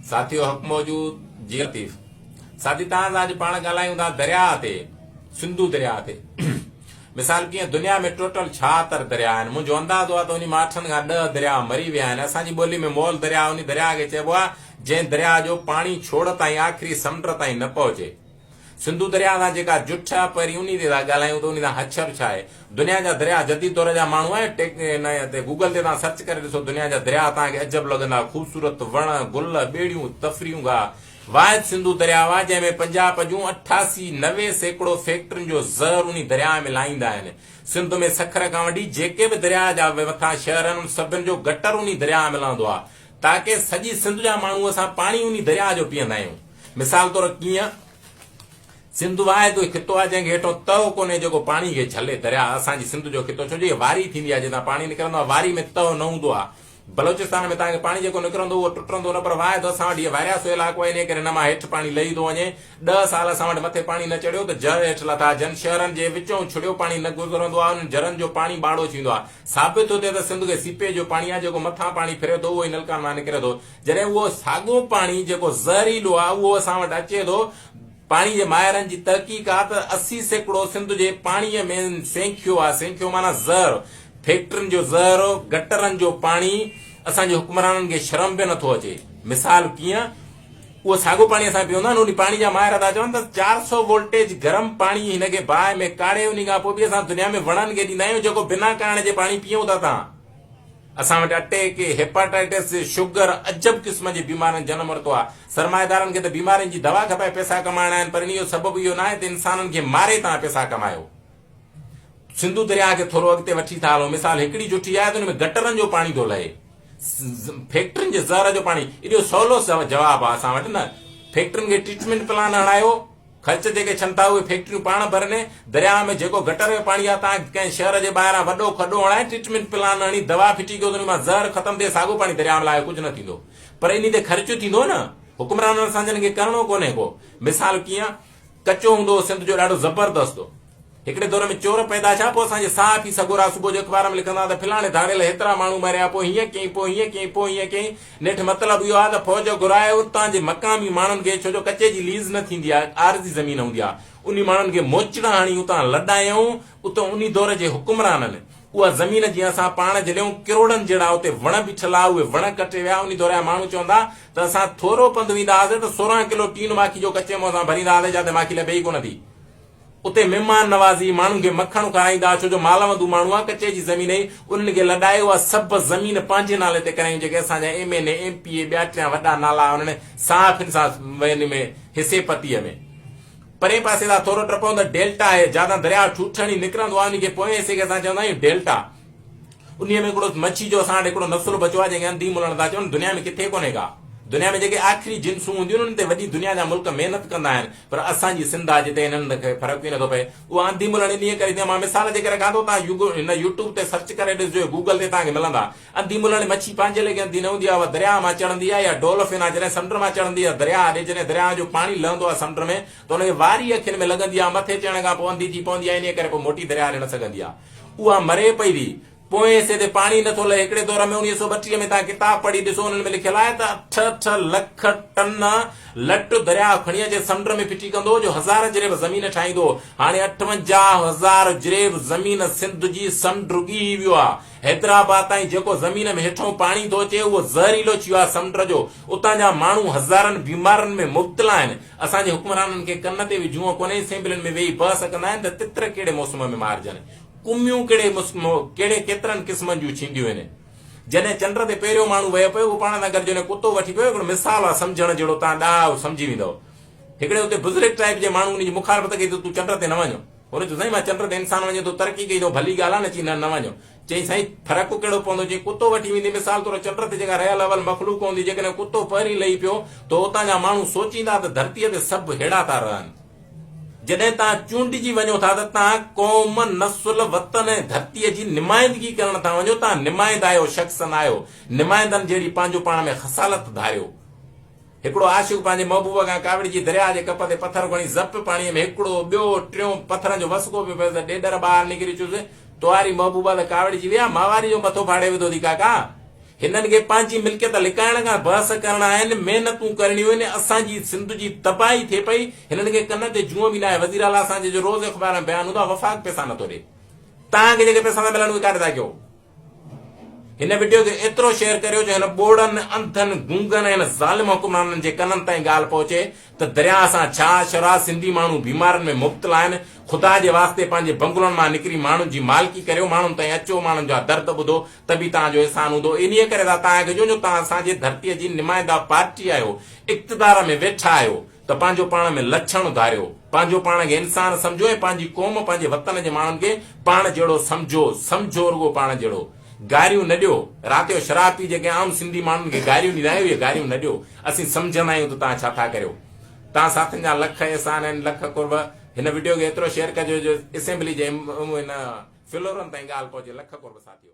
ساٿيو حق موجود جي لطيف ساٿي توهان سان اڄ پاڻ ڳالهايون ٿا درياهه تي سنڌو درياهه تي مثال ڪيئن دنيا ۾ ٽوٽل 76 درياهه آهن منهنجو اندازو آهي ته انهي مان اٺن کان 10 درياهه مري ويا آهن اسان جي ٻولي ۾ مئل درياهه انهي درياهه کي چئبو آهي جنهن درياهه جو پاڻي ڇوڙ تائين آخري سمنڊ تائين نه پهچي. سنڌو درياء سان جيڪا جٺ آ پهرين انهي تي ٿا ڳالهايون ته انهي سان هڇ به ڇا آهي. دنيا جا درياء جديد دور جا ماڻهو آهيو ٽيڪ هن تي گوگل تي توهان سرچ ڪري ڏسو دنيا جا درياء توهان کي عجب لڳندا خوبصورت وڻ گل ٻيڙيون تفريحون گاهه واحد سنڌو درياء آ جنهن ۾ پنجاب جون 88 90% فيڪٽرين جو زهر انهي درياء ۾ لاهيندا آهن سنڌ ۾ سکر کان وٺي جيڪي به درياء جا مٿان شهر آهن ان سڀن جو گٽر انهي درياء ۾ لهندو آ تاڪه سڄي سنڌ جا ماڻهو اسان پاڻي انهي درياء جو پيئندا آهيون. مثال طور ڪيئن سنڌ واحد اهو خطو آهي جنهن کي هيٺون تهه ڪونهي جيڪو پاڻي کي جهلي. درياء اسان جي سنڌ جو خطو ڇو جو هي واري ٿيندي آهي جتان پاڻي نڪرندو آهي واري ۾ تهه نه هوندو آهي. بلوچستان ۾ توهان کي پاڻي جيڪو نڪرندو اهو ٽٽندو نه پر واحد اسان وٽ هيء وارياسو علائقو آهي انهيء ڪري هن مان هيٺ پاڻي لهي ٿو وڃي. 10 سال اسان وٽ مٿي پاڻي نه چڙهيو ته جر هيٺ لٿا. جن شهرن جي وچئون ڇڙيو پاڻي نه گذرندو آهي انهن جرن جو پاڻي ٻاڙو ٿي ويندو آهي. ثابت ٿو ٿئي ته سنڌ کي سيپيج جو پاڻي آهي جيڪو مٿان پاڻي ڦري ٿو اهو ئي نلڪن مان نڪري ٿو. جڏهن اهو ساڳو پاڻي جيڪو زهريلو آهي اهو اسان وٽ اچي ٿو، پاڻي جي ماهرن جي تحقيق آهي ته 80% سنڌ جي پاڻي ۾ سينکيو آهي، سينکيو معنيٰ زهر، فيڪٽرين جو زهر، گٽرن جو پاڻي، اسان جي حڪمرانن کي شرم به نٿو اچي، مثال ڪيئن اهو ساڳو پاڻي اسان پيئون ٿا نه انهي پاڻي جا ماهر ٿا چون ته 400 وولٽيج گرم پاڻي هن کي باهه ۾ ڪاڙهي انهي کان پوء به اسان دنيا ۾ وڻن کي ڏيندا آهيون جيڪو بنا ڪاڙهڻ جي پاڻي پيئون ٿا تان اسان وٽ اٽيڪ، هيپاٽائٽس، شگر عجب قسم جي بيمارين جنم ورتو آهي. سرمائيدارن کي ته بيمارين جي دوا کپائي پئسا ڪمائڻا آهن پر انهي جو سبب اهو ناهي ته انسانن کي ماري توهان پئسا ڪمايو. سنڌو درياهه کي ٿورو اڳتي وٺي ٿا هلون مثال هڪڙي جٺي آهي ته ان ۾ گٽرن جو پاڻي ٿو لهي، فيڪٽرين جي زهر جو پاڻي، ايڏو سولو جواب آهي اسان وٽ نه فيڪٽرين کي ٽريٽمينٽ پلان هڻايو. خرچ جيڪي ڇن ٿا اهي فيڪٽريون پاڻ ڀرن، درياهه ۾ جيڪو گٽر جو پاڻي آهي تان ڪنهن شهر جي ٻاهران وڏو کڏو هڻائي ٽريٽمينٽ پلان هڻي دوا ڦٽي ڪيو ته ان مان زهر ختم ٿئي ساڳو پاڻي درياهه ۾ لاهيو ڪجهه نه ٿيندو پر انهي تي خرچ ٿيندو نه حڪمرانن اسان جن کي ڪرڻو ڪونهي ڪو مثال ڪيئن ڪچو هوندو هو سنڌ جو ڏاڍو زبردست هڪڙي دور ۾ چور پيدا ٿيا، پوء اسان جي صحافي سڳورا صبح جو اخبار ۾ لکندا ته فلاڻي ڌاڙيل هيترا ماڻهو ماريا، پوء هيئن ڪيائين، پوء هيئن ڪيائين، پوء هيئن ڪيائين. نيٺ مطلب اهو آهي ته فوج گهرائي اتان جي مقامي ماڻهن کي، ڇو جو ڪچي جي ليز نه ٿيندي آهي، عارضي زمين هوندي آهي، انهي ماڻهن کي موچڙا هڻي اتان لڏايائون. اتان انهي دور جي حڪمرانن اها زمين جيئن اسان پاڻ جهليون، ڪروڙن جهڙا اتي وڻ بيٺل ها، اهي وڻ ڪٽي ويا. انهي دور جا ماڻهو چوندا ته اسان ٿورو پنڌ ويندا هئاسين ته 16 ڪلو ٽين ماکي جو ڪچي منهن سان ڀريندا هئاسين، جاتي ماکي لڀي ئي ڪونه ٿي. اتي مهمان نوازي، ماڻهن کي مکڻ کارائيندا، ڇو جو مالوندو ماڻهو آ، ڪچي جي زمين هئي، انهن کي لڏائي اها سڀ زمين پنهنجي نالي تي ڪرايون، جيڪي اسان جا ايم اين اي، ايم پي اي، ٻيا ٽيان وڏا نالا انهن صحافين سان ان ۾ حصي پتيء ۾. پرئين پاسي تان ٿورو ٽپون ته ڊيلٽا آهي، جاتان درياء ٺوٺڻي نڪرندو آهي، انهي کي پوئين حصي کي اسان چوندا آهيون ڊيلٽا. انهيء ۾ هڪڙو مڇي جو اسان وٽ هڪڙو نسل بچيو آهي، جنهن کي انڌي ملڻ ٿا چون، دنيا ۾ ڪٿي ڪونهي ڪا. دنيا ۾ جيڪي آخري جنسون هونديون آهن، انهن تي وڏي دنيا جا ملڪ محنت ڪندا آهن، پر اسان جي سنڌ آهي جتي انهن کي فرق ئي نٿو پئي. اها انڌي ملڻ انهيء ڪري ٿي، مان مثال جي ڪري رکان ٿو، توهان هن يوٽيوب تي سرچ ڪري ڏسجو يا گوگل تي توهان کي ملندا. انڌي ملڻ مڇي پنهنجي ليکي انڌي نه هوندي آهي، اها درياهه مان چڙهندي آهي يا ڊولفن آهي، جڏهن سمنڊ مان چڙهندي آهي درياهه ڏي، جڏهن درياهه جو پاڻي لهندو آهي سمنڊ ۾ ته ان کي واري اکين ۾ لڳندي آهي، مٿي چڙهڻ کان پوء انڌي ٿي پوندي آهي، انهيء ڪري پوء موٽي درياهه ڏي نه سگهندي آهي. اها مري پئي ٿي. پوئين حصي تي پاڻي نٿو لهي. هڪڙي دور ۾ 1932 ۾ توهان ڪتاب پڙهي ڏسو انهن ۾ لکيل آهي ته اٺ اٺ لک ٽن لٽ درياهه کڻي اچي سمنڊ ۾ ڦٽي ڪندو هو جو هزار جريب زمين ٺاهيندو هو. هاڻي 58 هزار جريب زمين سنڌ جي سمنڊ ڳهي ويو آهي. حيدرآباد تائين جيڪو زمين ۾ هيٺئون پاڻي ٿو اچي اهو زهريلو ٿي ويو آهي سمنڊ جو. اتان جا ماڻهو هزارن بيمارين ۾ مبتلا آهن. اسان جي حڪمرانن کي ڪن تي به جونء ڪونهي، اسيمبلين ۾ ويهي بحث ڪندا آهن ته تتر ڪهڙي موسم ۾ مارجن، ڪميون ڪهڙي ڪهڙي ڪيترن قسمن جون ٿينديون آهن. جڏهن چنڊ تي پهريون ماڻهو ويو پيو، اهو پاڻ سان گڏ جڏهن ڪتو وٺي پيو، هڪڙو مثال آهي سمجهڻ جهڙو، توهان ڏاها آهيو سمجهي ويندؤ. هڪڙي اتي بزرگ ٽائيپ جي ماڻهو ان جي مخالفت ڪئي ته تون چنڊ تي نه وڃ. هن چيو سائين مان چنڊ تي انسان وڃي ٿو ترقي ڪئي اٿئون ڀلي ڳالهه آهي نه چي نه نه وڃو. چيائين سائين فرق ڪهڙو پوندو جي ڪتو وٺي ويندي مثال طور چنڊ تي جيڪا رهيل اول مخلوق هوندي جيڪڏهن ڪتو پهرين لهي پيو ته اتان جا ماڻهو سوچيندا ته ڌرتيء تي سڀ ههڙا ٿا رهن. جڏهن توهان چونڊجي وڃو ٿا ته توهان قوم، نسل، وطن ۽ ڌرتيء جي نمائندگي ڪرڻ ٿا وڃو توهان نمائندا آهيو شخص نه آهيو. نمائندن جهڙي پنهنجو پاڻ ۾ خصالت ڌاريو. هڪڙو عاشق پنهنجي محبوب کان ڪاوڙجي درياهه جي ڪپ تي پٿر کڻي زپ پاڻيء ۾ هڪڙو، ٻيو، ٽيون پٿرن جو وسڪو پيو پيس ته ڏيڏر ٻاهر نڪري چيس، توهاري محبوبه ته ڪاوڙجي وئي آ، ماواري جو مٿو ڦاڙي وڌو ٿي ڪاڪا! هنن کي پنهنجي ملڪيت لڪائڻ کان بحث ڪرڻا آهن، محنتون ڪرڻيون آهن، اسان جي سنڌ جي تباهي ٿئي پئي، هنن کي ڪن تي جونء به ناهي، وزير اعليٰ اسان جي جو روز اخبار ۾ بيان هوندو آهي وفاق پئسا نٿو ڏي، توهان کي جيڪي پئسا ٿا ملن اهي ڪاڏي ٿا ڪيو؟ هن وڊيو کي ايترو شيئر ڪريو جو هن ٻوڙن، انڌن، گونگن ۽ هن ظالم حڪمرانن جي ڪنن تائين ڳالهه پهچي ته درياهه سان ڇا حشر آ، سنڌي ماڻهو بيمارين ۾ مبتلا آهن، خدا جي واسطي پنهنجي بنگلن مان نڪري ماڻهن جي مالڪي ڪريو، ماڻهن تائين اچو، ماڻهن جا درد ٻڌو ته به توهان جو احسان هوندو، انهيء ڪري ٿا توهان کي چئون جو توهان اسان جي ڌرتيء جي نمائنده پارٽي آهيو، اقتدار ۾ ويٺا آهيو ته پنهنجو پاڻ ۾ لڇڻ ڌاريو، پنهنجو پاڻ کي انسان سمجهو ۽ پنهنجي قوم، پنهنجي وطن جي ماڻهن کي پاڻ جهڙو سمجهو، سمجهو رڳو پاڻ جهڙو. گاريون نه ڏيو. رات جو شراب پي جيڪي عام سنڌي ماڻهن کي گاريون ڏيندا آهيو اهي گاريون نه ڏيو. اسين سمجهندا آهيون ته توهان ڇا ٿا ڪريو. توهان ساٿين جا لک احسان آهن لک قرب. هن وڊيو کي ايترو شيئر ڪجو جو اسيمبلي جي هن فلورن تائين ڳالهه پهچي لک قرب ساٿيو.